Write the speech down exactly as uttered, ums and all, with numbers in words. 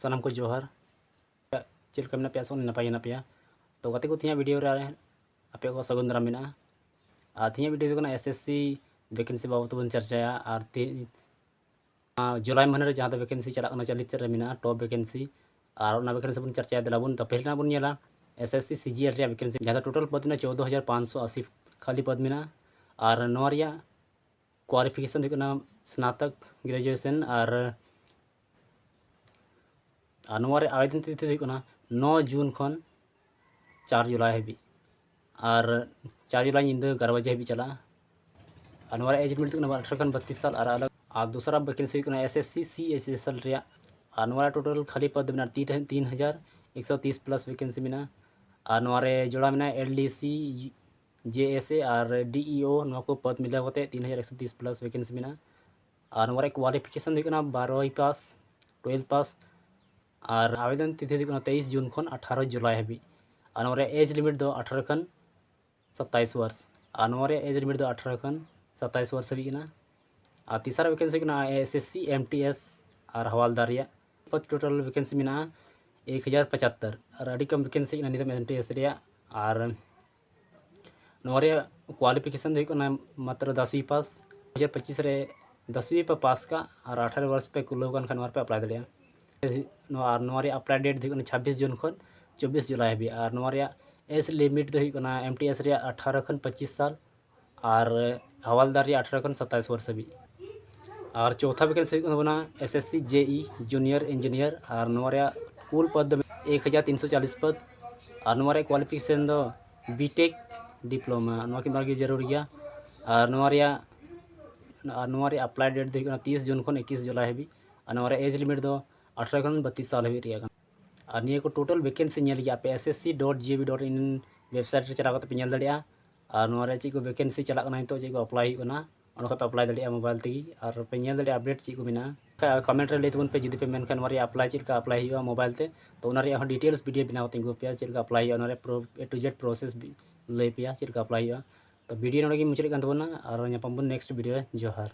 ᱥᱟᱱᱟᱢ ᱠᱚ ᱡᱚᱦᱟᱨ᱾ ᱪᱮᱫ ᱞᱮᱠᱟ ᱢᱮᱱᱟᱜ ᱯᱮᱭᱟ? ᱟᱥᱚᱜ ᱟᱹᱧ ᱱᱟᱯᱟᱭ ᱜᱮ ᱢᱮᱱᱟᱜ ᱯᱮᱭᱟ᱾ ᱛᱚ ᱜᱟᱛᱮ ᱠᱚ, ᱛᱮᱦᱮᱧᱟᱜ ᱵᱷᱤᱰᱤᱭᱳ ᱨᱮ ᱟᱯᱮ ᱠᱚ ᱥᱟᱹᱜᱩᱱ ᱫᱟᱨᱟᱢ ᱢᱮᱱᱟᱜᱼᱟ᱾ ᱟᱨ ᱛᱮᱦᱮᱧᱟᱜ ᱵᱷᱤᱰᱤᱭᱳ ᱫᱚ ᱠᱟᱱᱟ ᱮᱥ ᱮᱥ ᱥᱤ ᱵᱷᱮᱠᱮᱱᱥᱤ ᱵᱟᱵᱚᱫ ᱛᱮᱵᱚᱱ ᱪᱟᱨᱪᱟᱭᱟ᱾ ᱟᱨ ᱛᱮᱦᱮᱧ ᱡᱩᱞᱟᱭ ᱢᱟᱹᱦᱱᱟᱹ ᱨᱮ ᱡᱟᱦᱟᱸ ᱫᱚ ᱵᱷᱮᱠᱮᱱᱥᱤ ᱪᱟᱞᱟᱜ ᱠᱟᱱᱟ, ᱪᱟᱹᱞᱤᱛ ᱨᱮ ᱢᱮᱱᱟᱜᱼᱟ ᱴᱚᱯ ᱵᱷᱮᱠᱮᱱᱥᱤ, ᱟᱨ ᱚᱱᱟ ᱵᱷᱮᱠᱮᱱᱥᱤ ᱵᱚᱱ ᱪᱟᱨᱪᱟᱭᱟ᱾ ᱫᱮᱞᱟ ᱵᱚᱱ, ᱛᱚ ᱯᱟᱹᱦᱤᱞ ᱨᱮᱱᱟᱜ ᱵᱚᱱ ᱧᱮᱞᱟ ᱮᱥ ᱮᱥ ᱥᱤ ᱥᱤ ᱡᱤ ᱮᱞ ᱨᱮᱭᱟᱜ ᱵᱷᱮᱠᱮᱱᱥᱤ, ᱡᱟᱦᱟᱸ ᱫᱚ ᱴᱳᱴᱟᱞ ᱯᱚᱫᱽ ᱢᱮᱱᱟᱜᱼᱟ ᱪᱳᱫᱽᱫᱳ ᱦᱟᱡᱟᱨ ᱯᱟᱸᱪᱥᱚ ᱟᱥᱤ ᱠᱷᱟᱹᱞᱤ ᱯᱚᱫᱽ ᱢᱮᱱᱟᱜᱼᱟ᱾ ᱟᱨ ᱱᱚᱣᱟ ᱨᱮᱭᱟᱜ ᱠᱳᱣᱟᱞᱤᱯᱷᱤᱠᱮᱥᱚᱱ ᱫᱚ ᱦᱩᱭᱩᱜ ᱠᱟᱱᱟ ᱥᱱᱟᱛᱚᱠ ᱜᱨᱮᱡᱩᱭᱮᱥᱚᱱ᱾ ᱟᱨ ᱟᱨ ᱱᱚᱣᱟ ᱨᱮ ᱟᱵᱮᱫᱚᱱ ᱛᱤᱛᱷᱤ ᱫᱚ ᱦᱩᱭᱩᱜ ᱠᱟᱱᱟ ᱱᱚ ᱡᱩᱱ ᱠᱷᱚᱱ ᱪᱟᱨ ᱡᱩᱞᱟᱭ ᱦᱟᱹᱵᱤᱡ᱾ ᱟᱨ ᱪᱟᱨ ᱡᱩᱞᱟᱭ ᱧᱤᱫᱟᱹ ᱮᱜᱟᱨᱚ ᱵᱟᱡᱮ ᱦᱟᱹᱵᱤᱡ ᱪᱟᱞᱟᱜᱼᱟ᱾ ᱟᱨ ᱱᱚᱣᱟ ᱨᱮ ᱮᱡᱽ ᱞᱤᱢᱤᱴ ᱫᱚ ᱠᱟᱱᱟ ᱟᱴᱷᱨᱚ ᱠᱷᱚᱱ ᱵᱟᱛᱤᱥ ᱥᱟᱞ᱾ ᱟᱨ ᱟᱞᱟᱜᱽ ᱟᱨ ᱫᱚᱥᱟᱨᱟ ᱵᱷᱮᱠᱮᱱᱥᱤ ᱦᱩᱭᱩᱜ ᱠᱟᱱᱟ ᱮᱥ ᱮᱥ ᱥᱤ ᱥᱤ ᱮᱭᱤᱪ ᱮᱥ ᱮᱞ ᱨᱮᱭᱟᱜ᱾ ᱟᱨ ᱱᱚᱣᱟ ᱨᱮ ᱴᱳᱴᱟᱞ ᱠᱷᱟᱹᱞᱤ ᱯᱚᱫᱽ ᱢᱮᱱᱟᱜᱼᱟ ᱛᱤᱱ ᱛᱤᱱ ᱦᱟᱡᱟᱨ ᱮᱠᱥᱚ ᱛᱤᱥ ᱯᱞᱟᱥ ᱵᱷᱮᱠᱮᱱᱥᱤ ᱢᱮᱱᱟᱜᱼᱟ᱾ ᱟᱨ ᱱᱚᱣᱟ ᱨᱮ ᱡᱚᱲᱟ ᱢᱮᱱᱟᱜᱼᱟ ᱮᱞ ᱰᱤ ᱥᱤ, ᱡᱮ S A R D E O, ᱱᱚᱣᱟ ᱠᱚ ᱯᱚᱫᱽ ᱢᱤᱞᱟᱹᱣ ᱠᱟᱛᱮ ᱛᱤᱱ ᱦᱟᱡᱟᱨ ᱮᱠᱥᱚ ᱛᱤᱥ ᱯᱞᱟᱥ ᱵᱷᱮᱠᱮᱱᱥᱤ ᱢᱮᱱᱟᱜᱼᱟ᱾ ᱟᱨ ᱱᱚᱣᱟ ᱨᱮ ᱠᱳᱣᱟᱞᱤᱯᱷᱤᱠᱮᱥᱚᱱ ᱫᱚ ᱦᱩᱭᱩᱜ ᱠᱟᱱᱟ ᱵᱟᱨᱚᱭ ᱯᱟᱥ, ᱴᱩᱭᱮᱞᱵᱷ ᱯᱟᱥ᱾ ᱟᱨ ᱟᱵᱮᱫᱚᱱ ᱛᱤᱛᱷᱤ ᱫᱚ ᱦᱩᱭᱩᱜ ᱠᱟᱱᱟ ᱛᱮᱭᱤᱥ ᱡᱩᱱ ᱠᱷᱚᱱ ᱟᱴᱷᱟᱨᱚ ᱡᱩᱞᱟᱭ ᱦᱟᱹᱵᱤᱡ᱾ ᱟᱨ ᱱᱚᱣᱟ ᱨᱮ ᱮᱡᱽ ᱞᱤᱢᱤᱴ ᱫᱚ ᱟᱴᱷᱟᱨᱚ ᱠᱷᱚᱱ ᱥᱟᱛᱟᱭᱤᱥ ᱵᱚᱨᱥ᱾ ᱟᱨ ᱱᱚᱣᱟ ᱨᱮ ᱮᱡᱽ ᱞᱤᱢᱤᱴ ᱫᱚ ᱟᱴᱷᱟᱨᱚ ᱠᱷᱚᱱ ᱥᱟᱛᱟᱭᱤᱥ ᱵᱚᱨᱥ ᱦᱟᱹᱵᱤᱡ ᱠᱟᱱᱟ᱾ ᱟᱨ ᱛᱮᱥᱟᱨᱟ ᱵᱷᱮᱠᱮᱱᱥᱤ ᱦᱩᱭᱩᱜ ᱠᱟᱱᱟ S S C, M T S ᱟᱨ ᱦᱟᱣᱟᱞᱫᱟᱨ ᱨᱮᱭᱟᱜ᱾ ᱯᱚᱫ ᱴᱳᱴᱟᱞ ᱵᱷᱮᱠᱮᱱᱥᱤ ᱢᱮᱱᱟᱜᱼᱟ ᱮᱠ ᱦᱟᱡᱟᱨ ᱯᱚᱸᱪᱟᱛᱛᱳᱨ᱾ ᱟᱨ ᱟᱹᱰᱤ ᱠᱚᱢ ᱵᱷᱮᱠᱮᱱᱥᱤ ᱠᱟᱱᱟ ᱱᱤᱛᱚᱜ ᱮᱢ ᱴᱤ ᱮᱥ ᱨᱮᱭᱟᱜ᱾ ᱟᱨ ᱱᱚᱣᱟ ᱨᱮᱭᱟᱜ ᱠᱳᱣᱟᱞᱤᱯᱷᱤᱠᱮᱥᱚᱱ ᱫᱚ ᱦᱩᱭᱩᱜ ᱠᱟᱱᱟ ᱢᱟᱛᱨᱚ ᱫᱚᱥᱣᱤ ᱯᱟᱥ᱾ ᱫᱩ ᱦᱟᱡᱟᱨ ᱯᱚᱸᱪᱤᱥ ᱨᱮ ᱫᱚᱥᱣᱤ ᱯᱮ ᱯᱟᱥ ᱠᱟᱜ ᱟᱨ ᱟᱴᱷᱟᱨᱚ ᱵᱚᱨᱥ ᱯᱮ ᱠᱩᱞᱟᱹᱣ ᱠᱟᱱ ᱠᱷᱟᱱ ᱱᱚᱣᱟ ᱨᱮᱯᱮ ᱟᱯᱞᱟᱭ ᱫᱟᱲᱮᱭᱟᱜᱼᱟ᱾ ᱱᱚᱣᱟ, ᱟᱨ ᱱᱚᱣᱟ ᱨᱮᱭᱟᱜ ᱟᱯᱞᱟᱭ ᱰᱮᱴ ᱫᱚ ᱦᱩᱭᱩᱜ ᱠᱟᱱᱟ ᱪᱷᱟᱵᱵᱤᱥ ᱡᱩᱱ ᱠᱷᱚᱱ ᱪᱚᱵᱵᱤᱥ ᱡᱩᱞᱟᱭ ᱦᱟᱹᱵᱤᱡ᱾ ᱟᱨ ᱱᱚᱣᱟ ᱨᱮᱭᱟᱜ ᱮᱡᱽ ᱞᱤᱢᱤᱴ ᱫᱚ ᱦᱩᱭᱩᱜ ᱠᱟᱱᱟ ᱮᱢ ᱴᱤ ᱮᱥ ᱨᱮᱭᱟᱜ ᱟᱴᱷᱟᱨᱚ ᱠᱷᱚᱱ ᱯᱚᱸᱪᱤᱥ ᱥᱟᱞ ᱟᱨ ᱦᱟᱣᱟᱞᱫᱟᱨ ᱨᱮᱭᱟᱜ ᱟᱴᱷᱟᱨᱚ ᱠᱷᱚᱱ ᱥᱟᱛᱟᱭᱤᱥ ᱵᱚᱨᱥ ᱦᱟᱹᱵᱤᱡ᱾ ᱟᱨ ᱪᱳᱛᱷᱟ ᱵᱷᱮᱠᱮᱱᱥᱤ ᱦᱩᱭᱩᱜ ᱠᱟᱱ ᱛᱟᱵᱚᱱᱟ ᱮᱥ ᱮᱥ ᱥᱤ ᱡᱮ ᱤ ᱡᱩᱱᱤᱭᱟᱨ ᱤᱧᱡᱤᱱᱤᱭᱟᱨ᱾ ᱟᱨ ᱱᱚᱣᱟ ᱨᱮᱭᱟᱜ ᱠᱩᱞ ᱯᱚᱫᱽ ᱫᱚ ᱮᱠ ᱦᱟᱡᱟᱨ ᱛᱤᱱᱥᱚ ᱪᱟᱞᱤᱥ ᱯᱚᱫᱽ᱾ ᱟᱨ ᱱᱚᱣᱟ ᱨᱮᱭᱟᱜ ᱠᱳᱣᱟᱞᱤᱯᱷᱤᱠᱮᱥᱚᱱ ᱫᱚ ᱵᱤᱴᱮᱠ ᱰᱤᱯᱞᱳᱢᱟ, ᱱᱚᱣᱟ ᱠᱤᱱ ᱵᱟᱱᱟᱨ ᱜᱮ ᱡᱟᱹᱨᱩᱲ ᱜᱮᱭᱟ᱾ ᱟᱨ ᱱᱚᱣᱟ ᱨᱮᱭᱟᱜ, ᱟᱨ ᱱᱚᱣᱟ ᱨᱮᱭᱟᱜ ᱟᱯᱞᱟᱭ ᱰᱮᱴ ᱫᱚ ᱦᱩᱭᱩᱜ ᱠᱟᱱᱟ ᱛᱤᱥ ᱡᱩᱱ ᱠᱷᱚᱱ ᱮᱠᱤᱥ ᱡᱩᱞᱟᱭ ᱦᱟᱹᱵᱤᱡ᱾ ᱟᱨ ᱱᱚᱣᱟ ᱨᱮᱭᱟᱜ ᱮᱡᱽ ᱞᱤᱢᱤᱴ ᱫᱚ ᱟᱴᱷᱟᱨᱚ ᱠᱷᱚᱱ ᱵᱟᱛᱤᱥ ᱥᱟᱞ ᱦᱟᱹᱵᱤᱡ ᱨᱮᱭᱟᱜ ᱠᱟᱱᱟ᱾ ᱟᱨ ᱱᱤᱭᱟᱹ ᱠᱚ ᱴᱳᱴᱟᱞ ᱵᱷᱮᱠᱮᱱᱥᱤ ᱧᱮᱞ ᱞᱟᱹᱜᱤᱫ ᱟᱯᱮ S S C dot G O V dot in website ᱨᱮ ᱪᱟᱞᱟᱣ ᱠᱟᱛᱮ ᱯᱮ ᱧᱮᱞ ᱫᱟᱲᱮᱭᱟᱜᱼᱟ᱾ ᱟᱨ ᱱᱚᱣᱟ ᱨᱮ ᱪᱮᱫ ᱠᱚ ᱵᱷᱮᱠᱮᱱᱥᱤ ᱪᱟᱞᱟᱜ ᱠᱟᱱᱟ ᱱᱤᱛᱚᱜ, ᱪᱮᱫ ᱠᱚ ᱟᱯᱞᱟᱭ ᱦᱩᱭᱩᱜ ᱠᱟᱱᱟ, ᱚᱸᱰᱮ ᱠᱷᱚᱱ ᱯᱮ ᱟᱯᱞᱟᱭ ᱫᱟᱲᱮᱭᱟᱜᱼᱟ ᱢᱳᱵᱟᱭᱤᱞ ᱛᱮᱜᱮ᱾ ᱟᱨ ᱯᱮ ᱧᱮᱞ ᱫᱟᱲᱮᱭᱟᱜᱼᱟ ᱟᱯᱰᱮᱴ ᱪᱮᱫ ᱠᱚ ᱢᱮᱱᱟᱜᱼᱟ᱾ ᱠᱚᱢᱮᱱᱴ ᱨᱮ ᱞᱟᱹᱭ ᱛᱟᱵᱚᱱ ᱯᱮ ᱡᱩᱫᱤ ᱯᱮ ᱢᱮᱱ ᱠᱷᱟᱱ ᱱᱚᱣᱟ ᱨᱮᱭᱟᱜ ᱟᱯᱞᱟᱭ ᱪᱮᱫ ᱞᱮᱠᱟ ᱟᱯᱞᱟᱭ ᱦᱩᱭᱩᱜᱼᱟ ᱢᱳᱵᱟᱭᱤᱞ ᱛᱮ, ᱛᱚ ᱚᱱᱟ ᱨᱮᱭᱟᱜ ᱦᱚᱸ ᱰᱤᱴᱮᱞᱥ ᱵᱷᱤᱰᱤᱭᱳ ᱵᱮᱱᱟᱣ ᱠᱟᱛᱮ ᱟᱹᱜᱩ ᱟᱯᱮᱭᱟ, ᱪᱮᱫ ᱞᱮᱠᱟ ᱟᱯᱞᱟᱭ ᱦᱩᱭᱩᱜᱼᱟ, ᱚᱱᱟ ᱨᱮ ᱯᱩᱨᱟᱹ ᱮ ᱴᱩ ᱡᱮᱰ ᱯᱨᱚᱥᱮᱥ ᱞᱟᱹᱭ ᱯᱮᱭᱟ ᱪᱮᱫ ᱞᱮᱠᱟ ᱟᱯᱞᱟᱭ ᱦᱩᱭᱩᱜᱼᱟ᱾ ᱛᱚ ᱵᱷᱤᱰᱤᱭᱳ ᱱᱚᱰᱮ ᱜᱮ ᱢᱩᱪᱟᱹᱫ ᱠᱟᱱ ᱛᱟᱵᱚᱱᱟ, ᱟᱨ ᱧᱟᱯᱟᱢ ᱵᱚᱱ ᱱᱮᱠᱥᱴ ᱵᱷᱤᱰᱤᱭᱳ ᱨᱮ᱾ ᱡᱚᱦᱟᱨ᱾